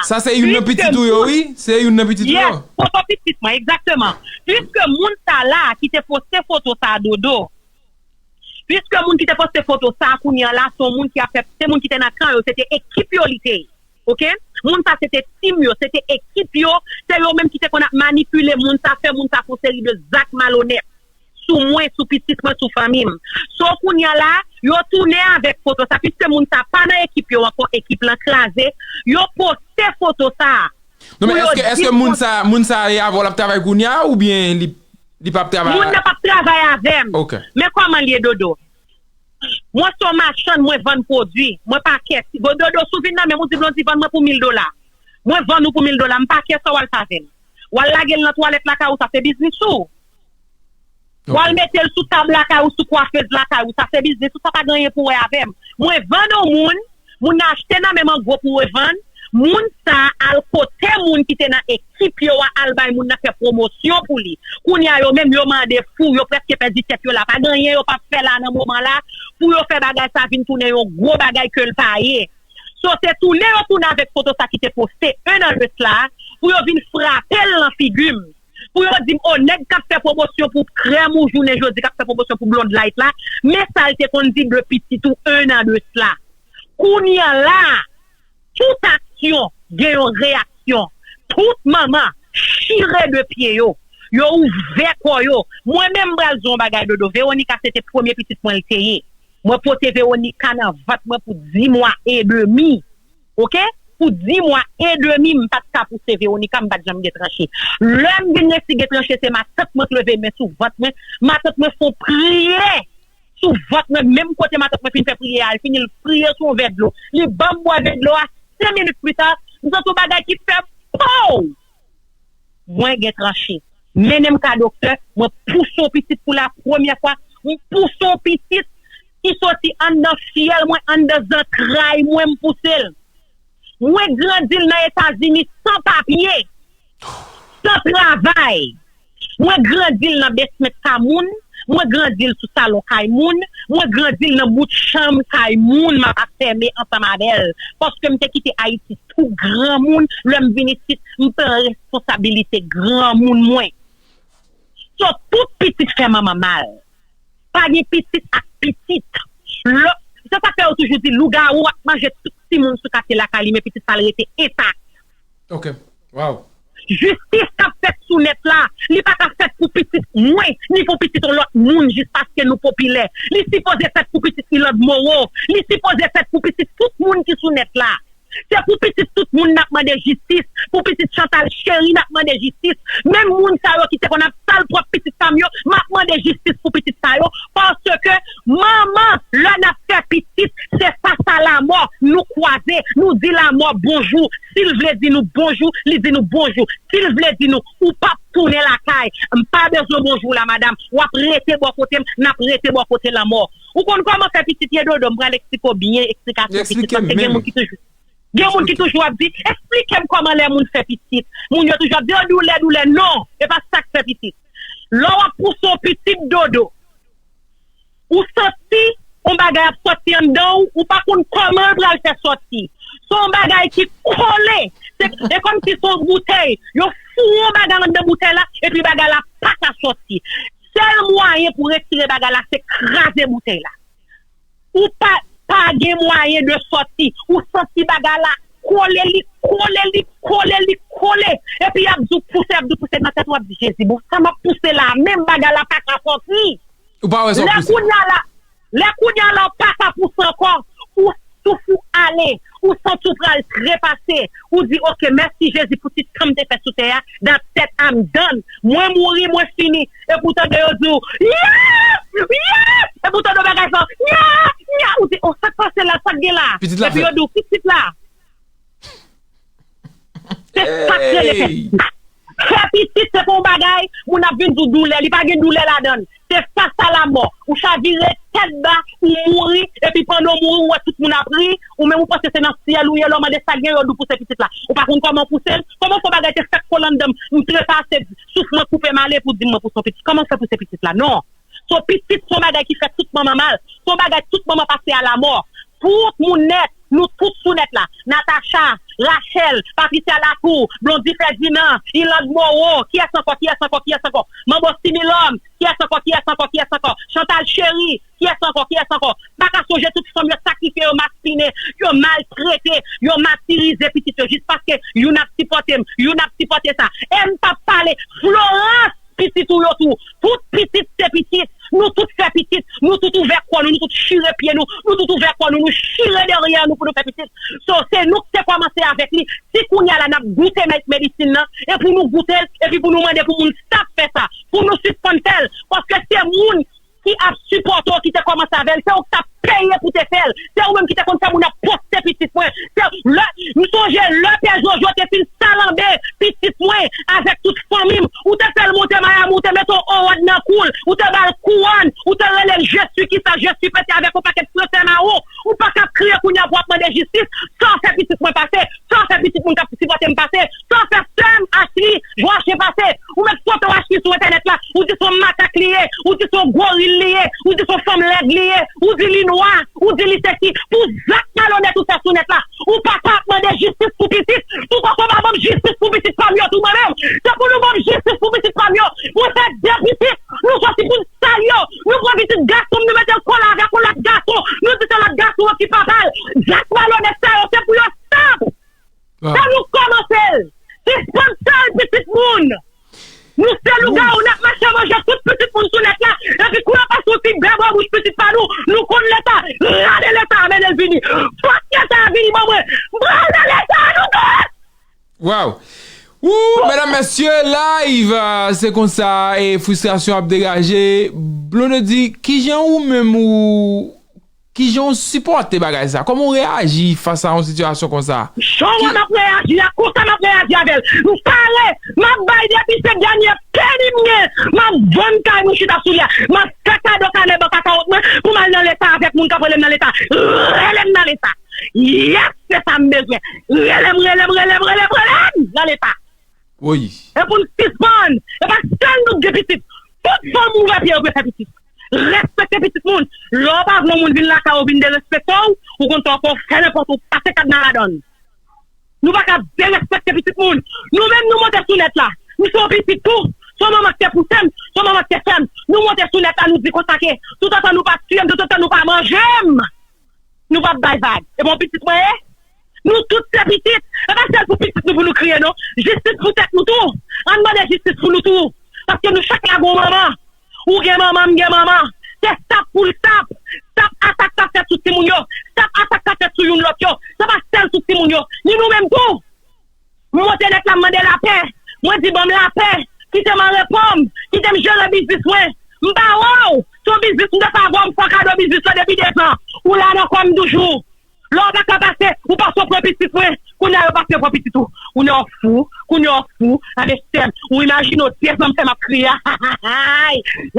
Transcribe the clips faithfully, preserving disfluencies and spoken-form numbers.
Sa se youn nan pitit ou yo, wi. Se youn nan pitit ou yo. Yes, foto pitit mwen, egzakteman. Piske moun sa la ki te poste foto sa, Dodo, piske moun ki te poste foto sa kounye a la, se yon moun ki ap fè, se moun ki te nan kan yo, se te ekip yo li te ye. Oke? Moun sa se te tim yo, se te ekip yo, se yo menm ki te konn ap manipile moun sa, fè moun sa fè yon seri de zak malonèt sou mwen, sou pitit mwen, sou fanmi m. So kounye a la, yo tounen avèk foto sa, piske moun sa pa nan ekip yo ankò, ekip lan kraze, yo poste foto sa. Non, men èske, èske moun sa, moun sa e avè w l ap travay kounye a oubyen li, li p ap travay? Moun nan p ap travay avè m. Ok. Men kòman l ye, Dodo? Mwen se yon machann, mwen vann pwodui, mwen pa kè. Dodo, si w vin nan men m, ou di Blondy vann mwen pou mil dola. Mwen vann ou pou mil dola, m pa kè sa w al fè avè l. W al lage l nan twalèt lakay ou, sa se biznis ou. W al mete l sou tab lakay ou, sou kwafez lakay ou, sa se biznis ou, sa pa gen anyen pou wè avè m. Mwen vann yon moun, moun nan achte nan men m an gwo pou revann, moun sa al kote moun ki te nan ekip yo a, al bay moun nan fè pwomosyon pou li. Kounye a yo menm yo mande fou, yo prèske pèdi tèt yo la, pa gen anyen yo p ap fè la nan moman la, pou yo fè bagay sa vin tounen yon gwo bagay ke l pa ye. So se tounen yo tounen avèk foto sa ki te poste un an de sla, pou yo vin frape l nan figi m. Pou yo di m, o, nèg k ap fè pwomosyon pou krèm ou jounen jodi, k ap fè pwomosyon pou Blonde Light la, men sa l te konn di de pitit ou un an de sla. Kounye a la, tout aksyon gen yon reyaksyon. Tout manman chire de pye yo. Yo ouvè kò yo. Mwen menm m pral di yon bagay, Dodo. Veronica se te premye pitit mwen l te ye. Mwen pote Veronica nan vant mwen pou dis mwa edmi. Oke? Pou dis mwa edmi, m pa t ka pouse Veronica, m pa t janm gen tranche. Lè m vin resi gen tranche, se matant mwen k leve men sou vant mwen. Matant mwen fè yon priyè sou vant mwen, menm kote matant mwen fin fè priyè a, l fini l priyè sou yon vè dlo. Li ban m bwè vè dlo a, senk minit pita, m santi yon bagay ki fè pow! Mwen gen tranche. Mennen m ka doktè, mwen pouse yon pitit pou la premyè fwa, m pouse yon pitit ki soti anndan fyèl mwen, anndan zantray mwen, m pouse l. Mwen grandi l nan Etazini san papye, san travay. Mwen grandi l nan basement kay moun, mwen grandi l sou salon kay moun, mwen grandi l nan bout chanm kay moun m ap afème ansanm avè l. Paske m te kite Ayiti tou granmoun, lè m vin isit, m pran responsabilite granmoun mwen. So, tout pitit fè manman mal. Pa gen pitit ak pitit. Lò, se sa k fè yo toujou di lougawou ap manje tout timoun sou katye lakay li, men pitit pa l rete entak. Ok. Wow. Jistis k ap fèt sou nèt la, li pa ka fèt pou pitit mwen, ni pou pitit yon lòt moun jis paske nou popilè. Li sipoze fèt pou pitit Iland Moreau, li sipoze fèt pou pitit tout moun ki sou nèt la. Se pou pitit tout moun n ap mande jistis, pou pitit Chantal Chery n ap mande jistis. Menm moun sa yo ki te konn ap sal pwòp pitit pa m yo, m ap mande jistis pou pitit sa yo. Paske manman, lè n ap fè pitit, se fas a lamò, nou kwaze, nou di lamò bonjou. Si l vle di nou bonjou, li di nou bonjou. Si l vle di nou, ou p ap tounen lakay, m pa bezwen bonjou la, madanm. W ap rete bò kote m, n ap rete bò kote lanmò. Ou konn kòman fè pitit ye, Dodo? M pral eksplike w byen eksplikasyon pitit, paske gen moun ki toujou Gen moun ki toujou ap di, eksplike m kòman lè moun fè pitit. Moun yo toujou ap di, o, doulè, doulè. Non, e pa sa k fè pitit. Lè w ap pouse yon pitit, Dodo, ou santi yon bagay ap sòti anndan w, ou pa konn kòman l pral fè sòti. Se yon bagay ki kole. Se, e kòmsi se yon boutèy. Yo foure yon bagay anndan boutèy la, epi bagay la pa ka sòti. Sèl mwayen pou retire bagay la, se kraze boutèy la. Ou pa, pa gen mwayen de sòti. Ou santi bagay la kole, li kole, li kole, li kole. Epi y ap di w pouse, y ap di w pouse nan tèt ou, w ap di, Jezi, bon, sa m ap pouse la, menm bagay la pa ka sòti. Ou pa wè sa w pouse. Lè kounye a la, lè kounye a la, ou pa ka pouse ankò, ou souf ou ale, ou santi w pral trepase, ou di, oke, mèsi Jezi pou ti tan m te fè sou tè a, that's it, I'm done. Mwen mouri, mwen fini. Epi w tande yo di w, yes! Yes! Epi w tande yon bagay fè, nya! Nya! Ou di, o, sa k pase la, sa k gen la? Pitit la fèt. Epi yo di w, pitit la. Se sa k rele fè pitit. Fè pitit, se pa yon bagay, moun ap vin di w doulè, li pa gen doulè ladan l. Se fas a lamò. Ou chavire tèt ba, ou mouri, epi pandan w mouri, ou wè tout moun ap ri, ou menm ou panse se nan syèl ou ye, lè w mande sa k gen, yo di w pouse pitit la. Ou pa konn kòman w pouse l? Kòman fè yon bagay te fèk kole anndan m, m trepase, souf mwen koupe m ale pou di m mwen pouse yon pitit? Kòman fè pouse pitit la? Non. So pitit se yon bagay ki fè tout manman mal. Se yon bagay tout manman pase a lamò. Tout moun nèt, nou tout sou nèt la. Natacha, Rachel, Patricia Latour, Blondy Ferdinand, Yolande Moreau, kiyès ankò, kiyès ankò, kiyès ankò? Manbo Similòm, kiyès ankò, kiyès ankò, kiyès ankò? Chantal Chery, kiyès ankò, kiyès ankò? M pa ka sonje tout fanm yo sakrifye, yo maspinen, yo maltrete, yo matirize pitit yo jis paske youn ap sipòte m, youn ap sipòte sa. E m p ap pale Florence, pitit ou yo tou. Tout pitit se pitit. Nou tout fè pitit. Nou tout ouvè kò nou, nou tout chire pye nou, nou tout ouvè kò nou, nou chire dèyè nou pou nou fè pitit. So, se nou ki te kòmanse avèk li. Si kounye a la n ap goute med-, medisin nan, e pou nou goute l, epi pou nou mande pou moun sa ap fè sa, pou nou sispann fè l, paske se moun ki ap sipòte w, ki te kòmanse avè l, se ou ki t ap peye pou te fè l. Se ou menm ki te konn fè moun ap poste pitit mwen. Se lè, m sonje lè Pè Jojo te fin salanbe pitit mwen avèk tout fanmi m. Ou te fè l monte Miami, ou te mete yon owòd nan kou l, ou te ba l kouwòn, ou te rele l je suis kisa, je suis pete avèk yon pakèt franse mawon. Ou pa ka ap kriye kounye a pou w ap mande jistis. Sa w fè pitit mwen pase, sa w fè pitit moun k ap sipòte m pase, sa w fè sè m Ashley Joachim pase. Ou met foto Ashley sou entènèt la, ou di se yon makak li ye, ou di se yon goril li ye, ou di se yon fanm lèd li ye, ou di li nwa, ou di li sesi, pou zak malonèt ou fè sou nèt la. Ou pa ka ap mande jistis pou pitit, tou kòk ou pa ban m jistis pou pitit pa m yo tou mwen menm. Se pou nou ban m jistis pou pitit pa m yo. Mwen fè de pitit, nou soti pou n sal yo, nou pran pitit gason m, nou mete l kole avèk yon lòt gason, nou di se lòt gason an ki papa l. Zak malonèt sa yo, se pou yo stop. Fò nou kòmanse l. Sispann sal pitit moun. Nou se lougawou, n ap mache manje tout pitit moun sou nèt la. Epi kou yo pase yon ti bèbò bouch pitit pa nou, nou konn Leta. Rale Leta a, mennen l vini. Fòk Leta a vini ban mwen. Rale Leta a, nou tout! Waw! Wou, medam, mesye, live, ah, se konsa, e fristrasyon ap degaje. Blondedy, kijan ou menm ou Kijan w sipòte bagay sa? Kòman w reyaji fas a yon sitiyasyon konsa? Jan w wè m ap reyaji a, konsa m ap reyaji avè l. M pare, m ap bay depi se dènye peni m gen. M ap vann kay mwen chita sou li a. M ap fè kado kanè bank akawont mwen pou m al nan Leta avèk moun k ap rele m nan Leta. Rele m nan Leta. Yes, se sa m bezwen. Rele m, rele m, rele m, rele m, rele m nan Leta. Wi. E pou n sispann. E pa sèl nou k gen pitit. Tout fanm ouvè pye yo dwe fè pitit. Respekte pitit moun. Lè w pa vle yon moun vin lakay ou vin derespekte w, ou konn sa w fè, w fè nenpòt ou pase kad nan ladan l. Nou pa ka derespekte pitit moun. Nou menm nou monte sou nèt la. M se yon pitit tou. Se yon manman ki te pouse m, se yon manman ki te fè m. Nou monte sou nèt la, nou di konsa ke toutotan nou pa tiye m, toutotan nou pa manje m, nou p ap bay vag. E bon pitit mwen ye? Nou tout se pitit. E pa sèl pou pitit nou pou nou kriye non. Jistis pou tèt nou tou. Ann mande jistis pou nou tou. Paske nou chak la gon manman. Ou gen manman, m gen manman. Se sap pou l sap. Sap atak k ap fèt sou timoun yo. Sap atak k ap fèt sou youn lòt yo. Se pa sèl sou timoun yo. Ni nou menm tou. M monte nèt la, m mande lapè. Mwen di ban m lapè. Kite m an repo m. Kite m jere biznis mwen. M pa wè w. Se yon biznis m te pa wè w, m fè w kado biznis lan depi dezan. Ou la nan kò m toujou. Lè w pa ka pase, ou pase w pran pitit mwen. Kounye a yo pase yo pran pitit ou. Kounye a w fou. Kounye a w fou. Gade sè m. Ou imajine w dezan m fè m ap kriye a.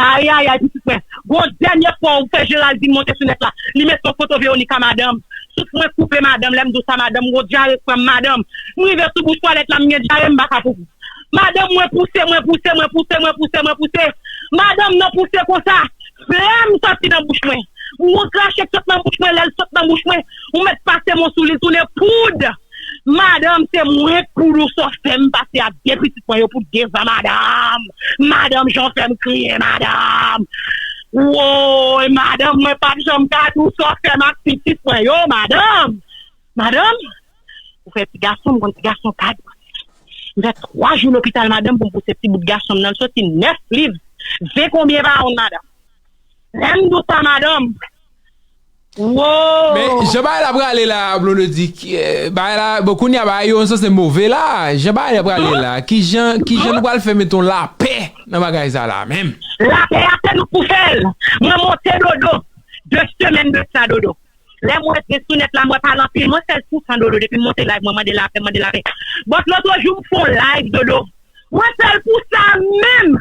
Ayayay, pitit mwen. Gon dènye fwa ou fè Geraldine monte sou nèt la. Li mete yon foto Veronica madanm. Tout mwen koupe madanm, lè m di w sa madanm, gon dyare k pran m madanm. M rive sou bouch twalèt la, m gen dyare, m pa ka poupou. Madanm mwen pouse, mwen pouse, mwen pouse, mwen pouse, mwen pouse. Madanm nan pouse konsa. Flèm soti nan bouch mwen. Mwen krache k sot nan bouch mwen, lè l sot nan bouch mwen, ou mèt pase men w sou li, l tounen poud. Madanm, se mwen k poud ou sòsè, m pase ak de pitit mwen yo pou dezan, madanm. Madanm, jan w fè m kriye, madanm. Woy, madanm, mwen p ap janm ka di w sa w fè m ak pitit mwen yo, madanm. Madanm, ou fè ti gason, m konn ti gason kad. M fè twa jou lopital, madanm, pou m pouse ti bout gason m nan, l soti nèf liv, ven konbyen pawonn, madanm. Lè m di w sa, madanm. Wo! Men, jan bagay la prale la, Blondedy, ki, eh, bagay la, bon, kounye a bagay yo sanse move la. Jan bagay la prale la, kijan, kijan nou pral fè mete yon lapè nan bagay sa la menm? Lapè a, se nou k pou fè l. Mwen monte Dodo. De semèn de sa, Dodo. Lè m wè gen sou nèt la, m wè pale anpil. Mwen fè l tou san Dodo. Depi m monte live, mwen mande lapè, mande lapè. But lòt jou, m fè yon live, Dodo. Mwen fè l pou sa menm.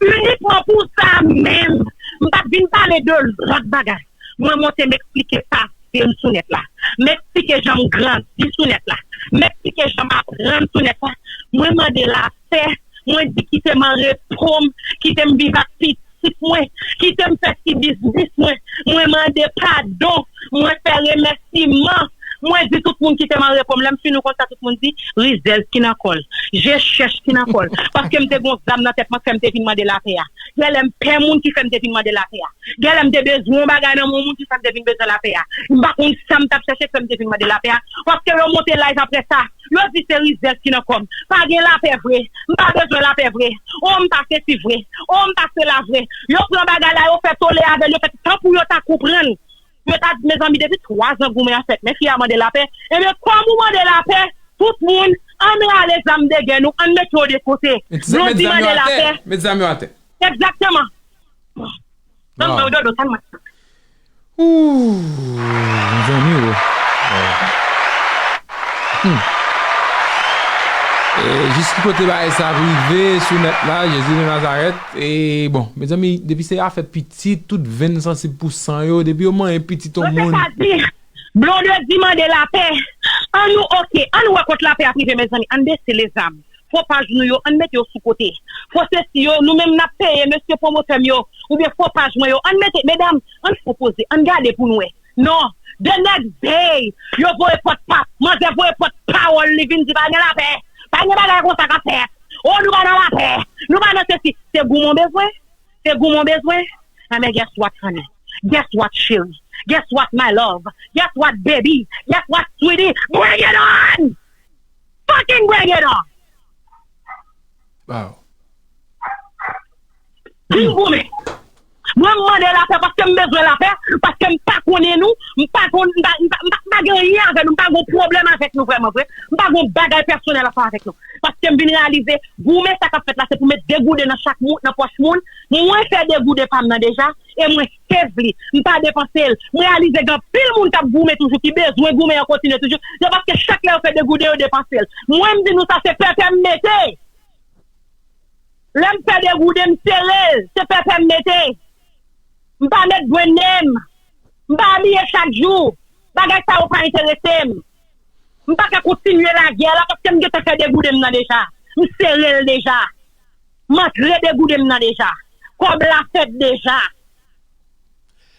Inikman pou sa menm. M pa t vin pale de lòt bagay. Mwen monte, m eksplike pase m sou nèt la. M eksplike jan m grandi sou nèt la. M eksplike jan m aprann sou nèt la. Mwen mande lapè. Mwen di kite m an repo m. Kite m viv ak pitit mwen. Kite m fè ti biznis mwen. Mwen mande padon. Mwen fè remèsiman. Mwen di tout moun kite m an repo m. Lè m fin ou konsa, tout moun di, rizèz ki nan kò l, je chèch ki nan kò l. Paske m te gon zam nan tèt mwen k fè m te vin mande lapè a. Genlè m pè moun ki fè m te vin mande lapè a. Genlè m te bezwen yon bagay nan men yon moun ki fè m te vin bezwen lapè a. M pa konn sa m t ap chèche k fè m te vin mande lapè a. Paske yo monte live apre sa, yo di se rizèz ki nan kò m. Pa gen lapè vre. M pa bezwen lapè vre. O, m pa sesi vre. O, m pa sela vre. Yo pran bagay la, yo fè tole avè l, yo fè tankou yo ta konprann. Yo ta, mezanmi, depi twa zan goumen an fèt, men fi a mande lapè. Ebyen, kòm ou mande lapè, tout moun, ann rale zam de gè nou, ann mete yo de kote. Met zam, Blondy met zam yo mande atè. Lapè. Met zam yo atè. Egzakteman. Donk, Wow. Dodo, sa n mwen. Ooh, mezanmi, oh. Hmm. E, jis ki kote bagay sa ap rive sou nèt la, Jezi de Nazarèt. E, bon, mezanmi, depi se afè pitit, tout venn sansib pou san yo, depi yo manyen pitit yon Mwen se moun. Sa di, Blondedy mande lapè. An nou oke, an nou wè kot lapè ap rive, mezanmi. An bese lezam. Fo paj nou yo, an mete yo sou kote. Fo sesi yo, nou menm n ap peye mesye pwomotè m yo, oubyen fo paj mwen yo, an mete, medam, an fon poze, an gade pou n wè. Non, the next day, yo voye pòt pap, manzè voye pòt pawòl, li vin di pa gen lapè, pa gen bagay konsa k ap fèt. O, nou pa nan lapè, nou pa nan sesi, se goumen w bezwen, se goumen w bezwen. Anben, guess what, honey? Guess what, cheri? Guess what, my love? Guess what, baby? Guess what, sweetie? Bring it on! Fucking bring it on! Wow. Vin goumen. Mwen, m mande lapè paske m bezwen lapè, paske m pa konnen nou, m pa konn, m pa, m pa, m pa, m pa gen anyen avè nou, m pa gen pwoblèm avèk nou vrèman vre, m pa gen bagay pèsonèl ansanm avèk nou. Paske m vin reyalize, goumen sa k ap fèt la, se pou met de gouden nan chak moun, nan pòch moun. Mwen fè de gouden pa m nan deja, e mwen save li. M pa depanse l. M reyalize gen anpil moun k ap goumen toujou, ki bezwen goumen an kontinye toujou. Se paske chak lè yo fè de gouden, yo depanse l. Mwen, m di nou sa, se pèpè m mete. Lè m fè de gouden, m sere l. Se pèpè m mete. M pa met brand name. M pa abiye chak jou. Bagay sa yo pa enterese m. M pa ka kontinye lagè la paske m gentan fè de gouden m nan deja. M sere l deja. M antre de gouden m nan deja. Kòb la fèt deja.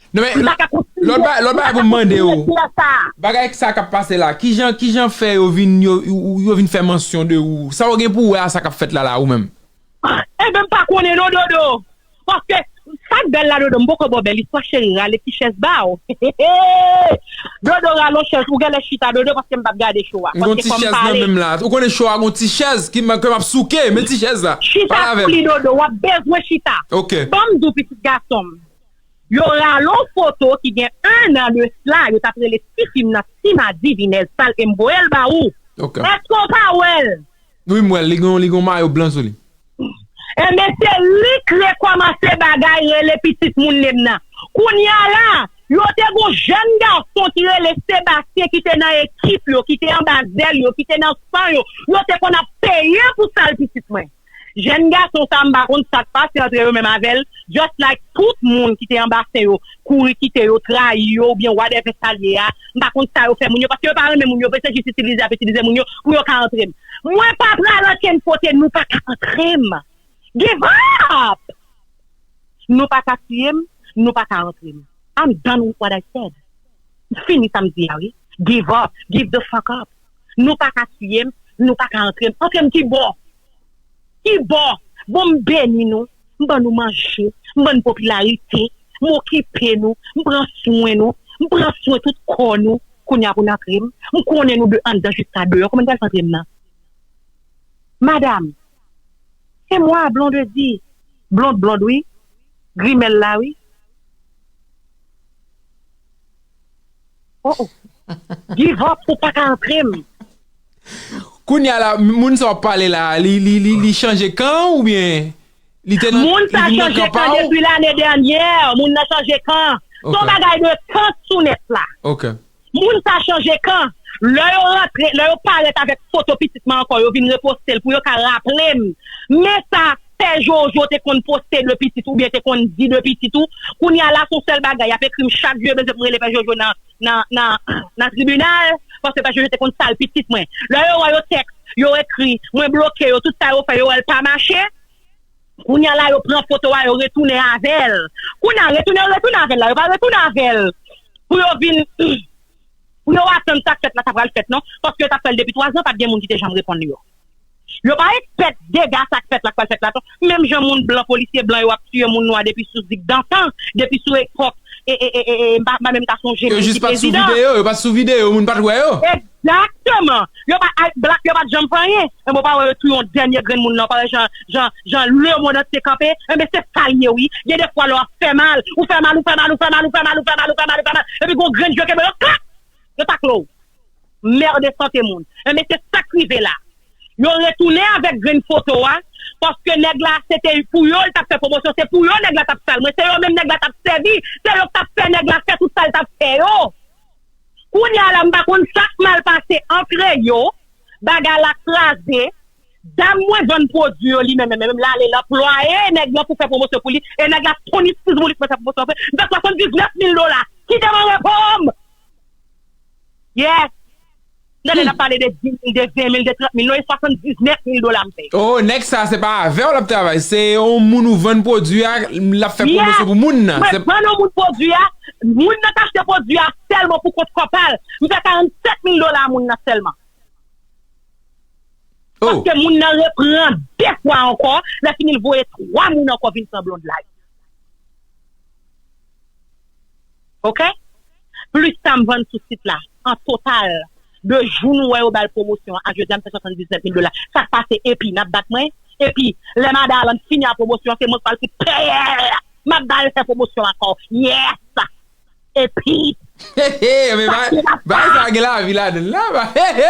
Non, men, m pa ka kontinye lòt ba-, lòt bagay pou m mande w, lagè sa. Bagay sa k ap pase la, kijan, kijan fè yo vin, yo, yo, yo vin fè mansyon de ou? Sa w gen pou w wè a sa k ap fèt la, la, ou menm? Ebyen, m pa konnen non, Dodo. Paske sa k bèl la, Dodo, m poko ba w bèl istwa, cheri, rale ti chèz ba w. Dodo, rale yon chèz, ou genlè chita, Dodo, paske m p ap gade cho a. M gon ti chèz nan men m la. Ou konnen cho a gon ti chèz ki m, ke m ap souke, men ti chèz la. Chita sou li, Dodo, w ap bezwen chita. Ok. Ban m di w, pitit gason m. Yo rale yon foto ki gen un an de sla, yo t ap rele tifi m nan Tima Divinèz, sal e m voye l ba ou. Ok. Èske w pa wè l? Wi, m wè l, li gon, li gon mayo blan sou li. Enben, se li k rekòmanse bagay rele pitit moun li m nan. Kounye a la, yo te gon jèn gason ki rele Sebastyen ki te nan ekip yo, ki te anba zèl yo, ki te nan san yo. Yo te konn ap peye pou sal pitit mwen. Jèn gason sa, m pa konn sa k pase antre yo menm avè l, just like tout moun ki te anba sen yo, kouri kite yo, trayi yo, oubyen whatever sa l ye a, m pa konn sa yo fè moun yo, paske yo pa renmen moun yo vre, se jis itilize y ap itilize moun yo pou yo ka antre m. Mwen pa pral ankenn kote, nou pa ka antre m. Give up! Nou pa ka tiye m, nou pa ka antre m. I'm done with what I said. M fini sa m di a, wi. Give up, give the fuck up. Nou pa ka tiye m, nou pa ka antre m. Antre m ki bò? Ki bò? Bon, m beni nou, m ban nou manje, m ban nou popilarite, m okipe nou, m pran swen nou, m pran swen tout kò nou. Kounye a pou n antre m, m konnen nou de anndan jiska deyò. Kòman n pral fè antre m nan? Madam, se mwa Blondedy. Blond, blond, wi. Grimèl la, wi. Oh, oh. Give up, ou pa ka antre m. Kounye a la, moun sa w ap pale la, li, li, li, li chanje kan oubyen li te nan, li vin nan kan pa w? Moun sa chanje kan depi lane dènyè. Moun nan chanje kan. Se yon bagay de kan sou nèt la. Ok. Moun sa chanje kan. Lè yo rantre, lè yo parèt avèk foto pitit mwen ankò, yo vin reposte l pou yo ka raple m. Men sa pè Jojo te konn poste de pitit oubyen te konn di de pitit ou. Kounye a la, se yon sèl bagay, y ap ekri m chak jou, yo bezwen pou m rele pè Jojo nan, nan, nan, nan tribinal, paske pè Jojo te konn sal pitit mwen. Lè yo wè yo tèks, yo ekri, mwen bloke yo, tout sa yo fè, yo wè l pa mache. Kounye a la, yo pran foto a, yo retounen avè l. Kounye a, retounen, yo retounen avè l la, yo pa retounen avè l pou yo vin Pou yo atann sa k fèt la, sa pral fèt non. Paske yo t ap fè l depi twa zan, pa t gen moun ki te janm reponn yo. Yo pa ekspè dega sa k fèt la, k pral fèt la tou. Menm jan moun blan, polisye blan yo ap tiye moun nwa depi sou Zig Dantan, depi sou epòk, e, e, e, e, e, m pa, m pa menm ka sonje ki prezidan. Yo jis pa t sou videyo, yo pa t sou videyo, moun pa t wè yo. Egzakteman. Yo pa, ay, blak yo pa t janm fè anyen. Enben, w pa wè yo touye yon dènye grenn moun nan, w pa wè jan, jan, jan lemonn antye kanpe. Enben, se sa l ye, wi. Gen de fwa lè w ap fè mal, ou fè mal, ou fè mal, ou fè mal, ou fè mal, ou fè mal, ou fè mal, ou fè mal, ou fè mal. Epi gon grenn je kenbe yo, klak! Yo takle w. Merde sante moun. Enben, se sa k rive la. Yo retounen avèk grenn foto a, paske nèg la, se te pou yo l t ap fè pwomosyon, se pou yo nèg la t ap sal mwen, se yo menm nèg la t ap sèvi, se yo k t ap fè nèg la fè tout sa l t ap fè yo. Kounye a la, m pa konn sa k mal pase antre yo, bagay la kraze, dam mwen vann pwodui yo li menm, menm, menm, l ale l anplwaye nèg lan pou fè pwomosyon pou li, e nèg la tonnistiz pou li k fè pwomosyon pou li, m fè swasanndiznèf mil dola, kite m an repo m! Yes. Tande n ap pale de dis mil, de ven mil, de trant mil, non, e swasanndiznèf mil dola m peye. Oh, nèg sa, se pa avè w l ap travay, se yon moun ou vann pwodui a, l ap fè pwomosyon pou moun nan. Mwen vann yon moun pwodui a, moun nan k achte pwodui a sèlman pou kont kò pa l, m fè karannsèt mil dola a moun nan sèlman. Oh. Paske moun nan reprann de fwa ankò, lè fini l voye twa moun ankò vin pran blond la yo. Oke? Plis sa m vann sou sit la, an total, de jou nou wè yo ba l pwomosyon an a jodi a, m fè swasanndiznèf mil dola. Sa k pase epi, n ap bat mwen? Epi, lè Mada Alan fini a pwomosyon an, se mwen k pral fout peye l. M ap ba l fè pwomosyon ankò. Yes! Epi, He, he, men sa bagay, ki ap bagay sa gen lavi ladan l la, ba. He, he.